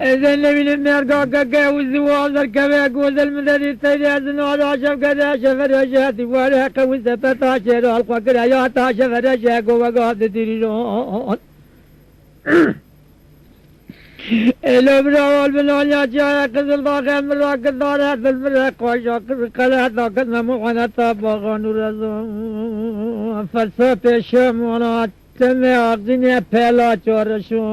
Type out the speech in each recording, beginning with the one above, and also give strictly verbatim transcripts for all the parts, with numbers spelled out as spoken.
Ezen lewîlim merga gege û ziwa zerkeve gozel min derî teyde zina da şevgede şevereje dîware qewî sepeta şêral xwe kire ya ta şevereje govega didirîron. Elo bira wal bin alya çaya qizil daxe min ra gidare dil bire qoşa qizil qele daket me muhaneta baxan û rezon. Fersa pêşe monat. Temê axzînê pela çarişo.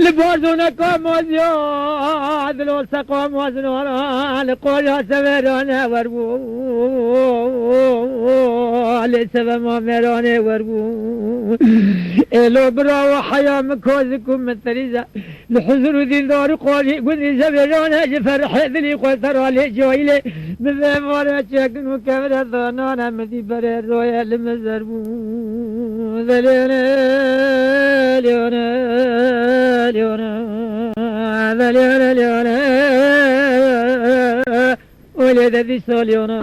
Li bazoneka maziya, dilo seqa mazinara, li qoya severane werbû. Lê sevema merane werbû. Êlo bira we heya min kozik û min terîze. Li huzur û dîldar û qarî gundî severane ji ferhê dilî xwe sera lê cayîlê. Bi vê vare çekin û kevre danane min dî berê roye li min zer bû. Zelêne, lêne, lêne, zelêne, lêne. Olê de dîsa lêne.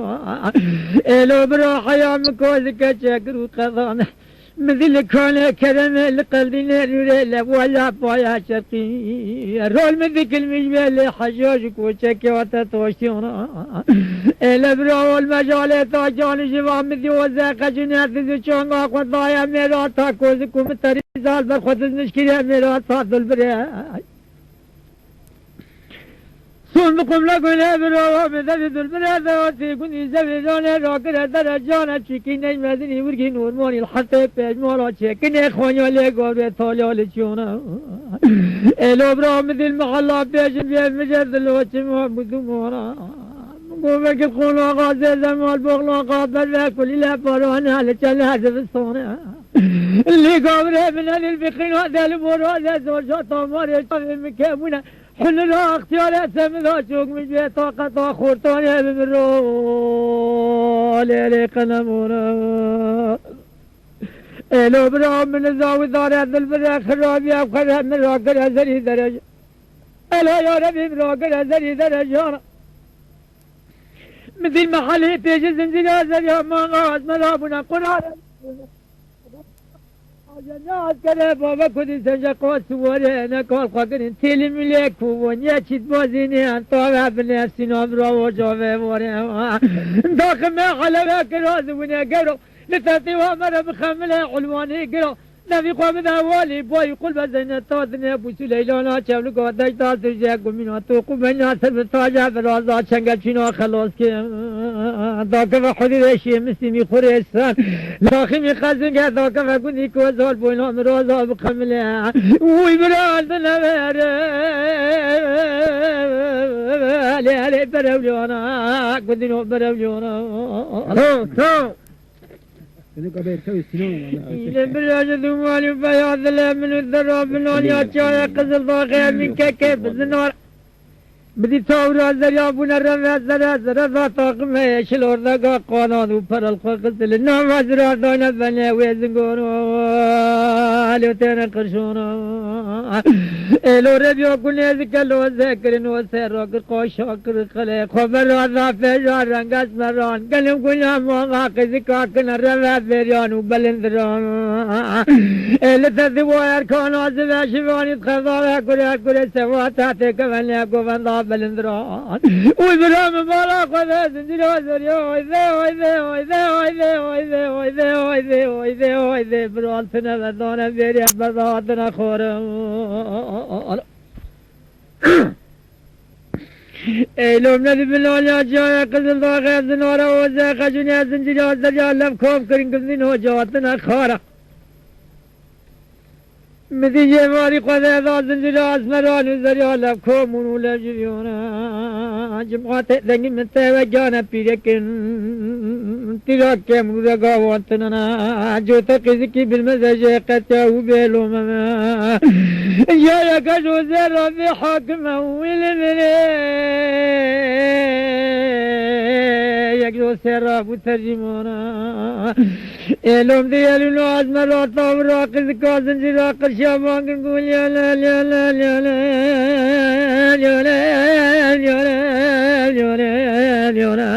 Êlo bira heya min kozike çekir û qezane. Min dî li kanê keremê li qeldînê rûrê le waya paya şerqî. Rol min dikilmiş bê lê heja ji koçekê hate toştiyona. Ê le bira ol mejalê ta canî ji va min dî oze qecûnê diz û çonga xwe daye mêra ta kozik û min terî zal ber xwe diz nişkiriye mêra ta dulbirê. Son bi qumla gule bira wa bi devî dulbirê de atî gundî zevî canê rakire dere cane çîkî ney mezinî wirgî normanî li hetê pêşmara çêkinê xanya lê gavê talya li çiyona. Êlo bira min dîl mihella pêşin bê min jê dilo çima bidûmana. Govekî qonaxa zê zemal boxlaxa berve kulîle parane li çele zivistane. Lê gavre min elîl bixîna delî mora de zorca tamarê çavê min kebûne. Hunira extiyare semida çok min jê taqeta xortanê bi min ro lê lê qenemona. Êlo bira min zawidare dilbire xirabiye xwere min ragire zerî derece. Ela ya Rebî min ragire zerî derecana. Min dîl mehelê pêjî zincîra zerya manga ez me rabûne qurare. Ajanya askere baba kudî senje qas were ne kal xwe kirin têlî milê ku woniye çît bazînê en tave bi nefsîna bira oca ve were. Daxime heleve kiraz wine gero li tetî wa mere bixemile ulwanê gero. Nevî xwe bide walî boyî qul be zeyne ta dinê bûsû leylana çewlika deşta sirje gumîna toqû beyna ser bi taja viraza çenge çîna xelos ke. Dakeve hudî reşî misîmî xurê ser. Laxîmî xezûnge dakeve gundî kozal boyna miraza bi qemile. Uy bira dine vere. Lê lê berewliyana gundîno berewliyana. Tamam, tamam. Île bir rajê dûmalî û beya dilê min û dera binanî ya çaya qizil daxê min keke bi zinar. Bidî tawra zerya bûne reve zere zere da taqime yeşil ordega qanan û perel xwe qizil nava zirar dayne benê wê zingoro. Alo têne qirşona. Êlo rebiya ku nêzike lo zekirin o sera kir qoşa kir. Xelê xwe bera da fêja reng esmeran, gelim gula mava qizika kine reve bêriyan û belindiran. Ê li te diwa erkana zive şivanî dixezave gure gure sewa te têkeve ne govenda belindiran. Uy bira min bala xwe de zincîra zerya hayde hayde hayde hayde hayde hayde hayde hayde hayde bira tine vedane bêriye beda tine xore. Ey lom ne dibin alya caya qizil daxe zinara oze xecûnê zincîra zerya lev kom kirin gizîn hoca hatine xara. Min dî jê varî xwe de da zincîra esmeran û zerya lev kom û lev jiviyona. Cimatê dengî min te we cane pîrekin. Tîra kêm û rega wan tinana. Cote qîzikî bilmeze jê qetya û bêlo me me. Ya yeka ji zêra vê hakime û wî li min ê. Yek ji sêra bû tercîmana. Êlom di yelûno ezme ra tavira qizika zincîra qirşa bangin gul yele yele yele yele yele yele yele yele.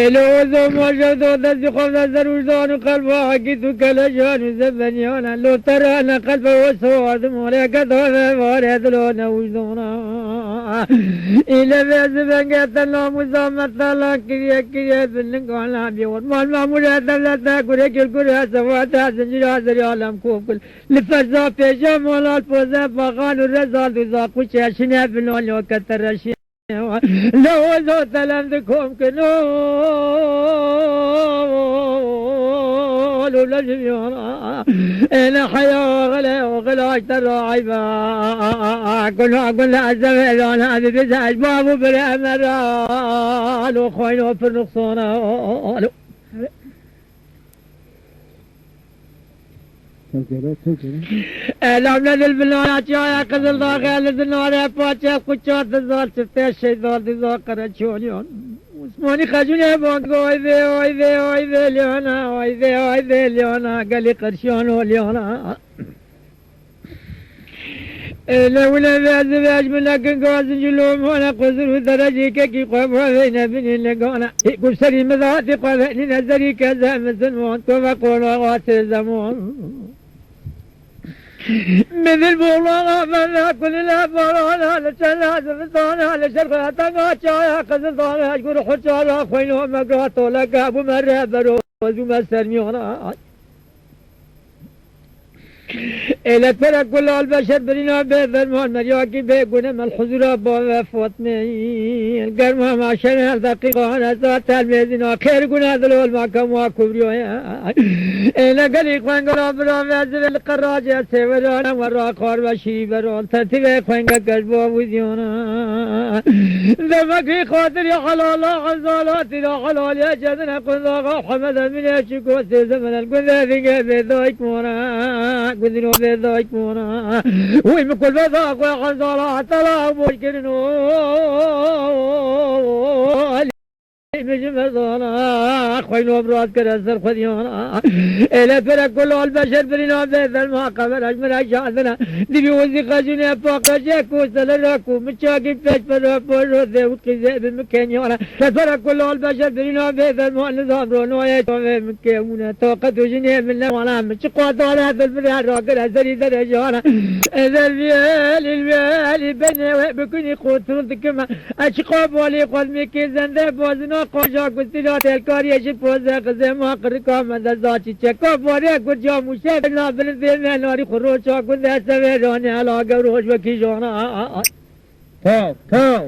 Êlo o zoma jew do destî xwe de zer û jdan û qelba hekî tu kelejan û zebeniyana. Lo terane qelbe o sowardim oleke dave vare dilo ne ûjdana. Île ve zibenge te namuza me talan kiriye kiriye bin lingana biyor. Mal mamure devlete gure gir gure sevata zincira zeri alem kokul. Li ferza pêje malal poze baxan û rezal duza kuçe şine bilon lo ke tereşiye. Lehozo telem dikom kino. Lule jiyana. Ene haya gele o gela işte raiba. Guna guna azze ve lana bibize ecbabu bire emera. Lo khoyno pir nuqsana. Lo. Çev kere, çev kere. Elam ne dil bilaya çaya Qizil Dağı, eli dinare paçe kuça dizar çifte şeydar dizar kere çolyon. Osmanî xecûnê bang, ay vê, ay vê, ay vê lyana, ay vê, ay vê lyana, gelî qirşiyan o lyana. Êle wile vê ez vê ecmine ginga zincilo mane quzir û derecî kekî xwe bavê nebinî legana. Hê ku serî min de hatî xwe venî nezerî keze misilman ku ve qonaxa sê zeman. Min dil boğlana ben ve kulile barana li çela zivistana li şerqe tenga çaya Qizildana ji gur huçara xweyno me gra toleke bû me rehber û zû me sermiyana. Êle pere kulal beşer birîna bê derman, meryakî bê gune mel huzura bave Fatmê. Germa maşer her deqîqa hene za telmêzîna xêr gune dilol ma kema kubriyoye. Êle gelî xwengara bira ve zivê li qeracê sêverane we ra xwar ve şîrî beran. Tertîbê xwenge geş bo wiziyana. Demekî xatirî helala, ezala tîra helalê cedine qundaxa Hemed Emînê çi gotê zemenel gundê vîngê bê dayik mona, gundino bê dayik mona. Wî min kulbe da xwe hezala tela boş kirin o. Alî min ji mezana xweyno biraz kere ser xwediyana. Êle pere kulal beşer birîna bê derma qeber ej min ej jadine. Dibî wizî xecûnê paqeje ku sele ra ku min çakî pêş pere pojo dê û qîzê bi min kenyana. Sefere kulal beşer birîna bê derman nizam ronoyê çavê min kêmûne. Taqet û jinê min ne wana min çi qadare dil bire ragire zerî derejana. Ezel viyelî viyelî benê we bikunî qotul dikime. Ez çiqa balê xwezmê kê zende bazina qaja gustira telkariyê ji poze xizê ma qirika me de za çiçeka barê gurca mûşe na bilindê me narî xwe roça gunde sevê ranê hela gewr hoj wekî jana. Taw, taw.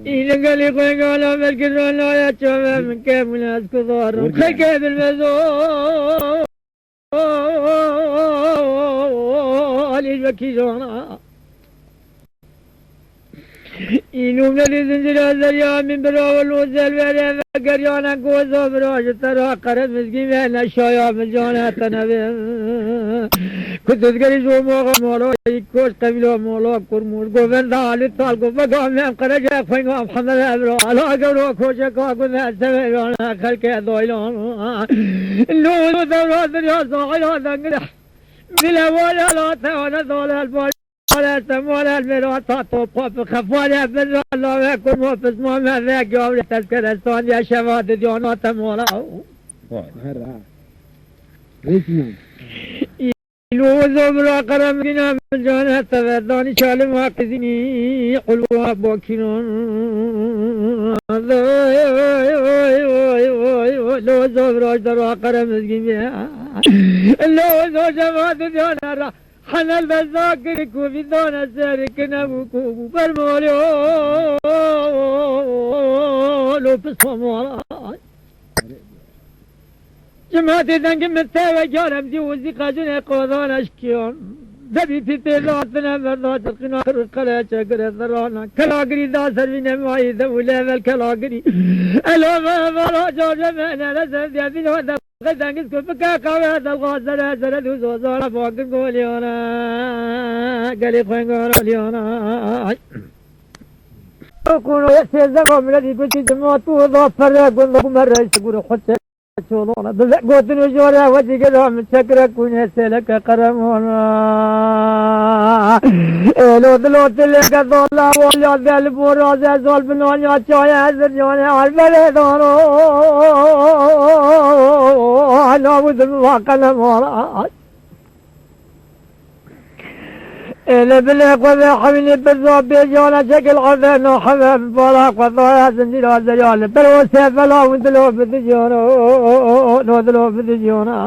Îne gelî xwe gala belkirana ya çave min ke min ez kuzarim. Xelkê bilmezo. Alî wekî jana. Îlûm nelî zincira zerya min bira welo zelvere ve geryana goza bira ji te ra qere mizgî ve neşaya min cane te nevê. Ku dizgerî ji omaxa mala î koç qebîla mala kurmûr govenda alî tal go vega me em qerece xwenga Mihemed evra ala gewra koçeka gune sevê jana xelke daylan. Lû devra dirya zahira dengire. Bile wale la te ane dale el bale te male el mera ta topa bi xefale bin la ve kurma pisma me ve gavre tezkere sandiye şeva didyana te mala. Vay. Herre. Resmen. Îlo zobra qerem gina min cane te ve dani çalim ha qizînî ulwa bokinon. Lo zobra dara qerem gina. Lo zo şeva didyana ra. Henel bezakir ku vîdane serikine bû ku bû bermolê o lo pisomala. Cimatê dengê min te ve carem dî û zî qecûnê qodan eşkiyan. Debî pîpê latine verda çirqîna kir qeleçe gire zerana. Kelagirî da servîne mayî de û level kelagirî. Elo ve vara carce me nere zevdiye vîna de. Dengiz köpük kaka ve delga zere zere duz ozara bakın golyana. Gelî xwengan lyana. Kuno sêzdeh kamile dî gulî cima tu da pere gunda bu merre işte guru xute. Çolona. Bi ve gotin û jore we cîgera min çekirek kûnê sêleke qeremona. Êlo dilo tileke dola waliya del boraze zol binanya çaya zircane alberê dano. Navu dil va qelemona. Êle bilê xwe ve hewînê pirza bêjana çekil erde naheve bala xwe daya zincîra zeyale. Ber o sefela û dilo bidijana, no dilo bidijana.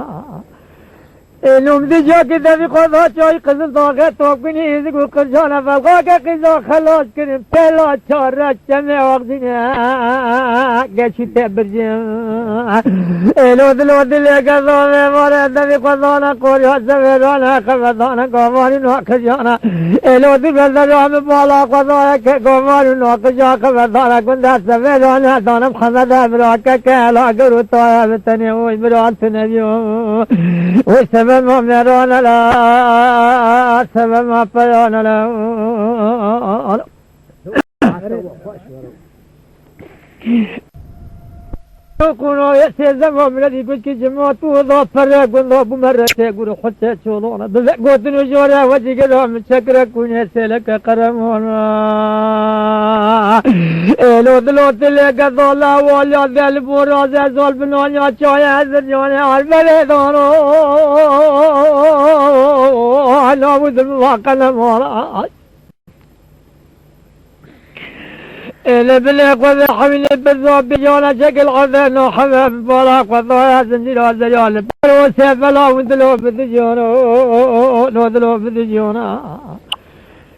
Ê, no bidijaki devî xwe da çay qizil daxe topkinî êzik û qircana velxake qîza xelas kirin. Pêla çare çemê axzîne geçî te bircin. Êlo dilo dilê gezave vare devî xwezane qorya severane xevedane gavarî nakijane. Êlo di bezera mi bala xwezane ke gavarî nakija xevedane gunda severane danim xemede bira ke ke ela gir û taye bi tenê oy bira tu nebiyo. Oy sebe ma merane la sebe ma peyane la. Qûna ye sêzdema miledî got ki cima tu da pere gunda bû mere tê gure xwe te çolona. Bi ve gotin û jore we cîgera min çekirek kûnê sêleke qeremona. Êlo dilo tileke dala waliya del boraze zol binanya çaya zircane alberê dano. Navu dil va qelemona. Êle bilê xwe ve hewînê birza bêjana çekil erde naheve bala xwe daya zincîra zeyale. Ber o sefela û dilo bidijana, no dilo bidijana.